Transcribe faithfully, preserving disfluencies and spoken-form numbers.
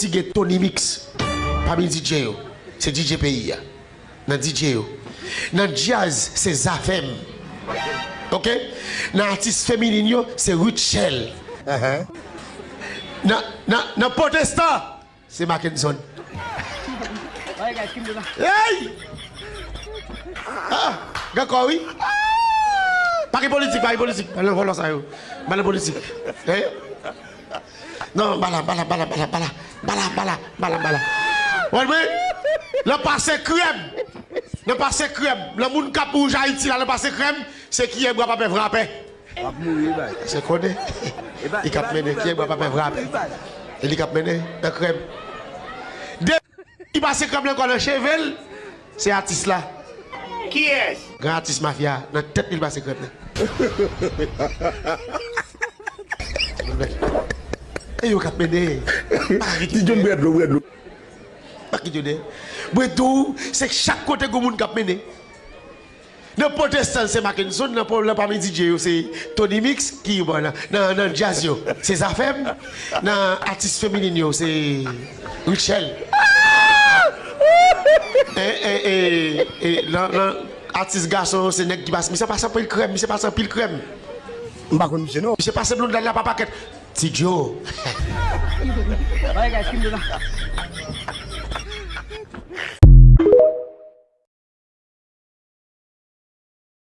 Ti gen Tony Mix. Pami D J yo. Se D J peyi a. Nan D J yo. Nan djaz, se Zafèm. Oke? Nan atis feminin yo, se Rutshelle. Nan, nan, nan pwotestan, se Mackenson. Hey! Ah, gen kò wi. Pa gen politik, pa gen politik. Pa nan vòlò sa yo. Pa nan politik. Hey! Non, bala, bala, bala, bala, bala, bala, bala, bala, bala, bala. Wè mwen, nan pase krèm, nan pase krèm, nan moun k ap wouj Ayiti la, nan pase krèm, se kiyè bwa papè vrapè. W ap mouri, bay. Se konnen. Li k ap mennen, kiyè bwa papè vrapè. E li k ap mennen, nan krèm. De Li pase krèm nan kò nan cheve l, se atis la. Kiyès? Gran atis mafya, nan tèt li l pase krèm nan. E yo k ap mennen. Pa kite yo dèyè. Pa kite yo dèyè. Mwen di w, se chak kote gon moun k ap mennen. Nan pwotestan se Mackenson, nan pwo-, nan pami D J yo se Tony Mix, ki bon nan, nan, nan djaz yo se Zafèm, nan atis feminin yo se Rutshelle. E, e, e, e, nan, nan atis gason yo se nèg ki pase, misye pase anpil krèm, misye pase anpil krèm. M pa konn misye non. Misye pase blondyay la pa pakèt. Ti Joe.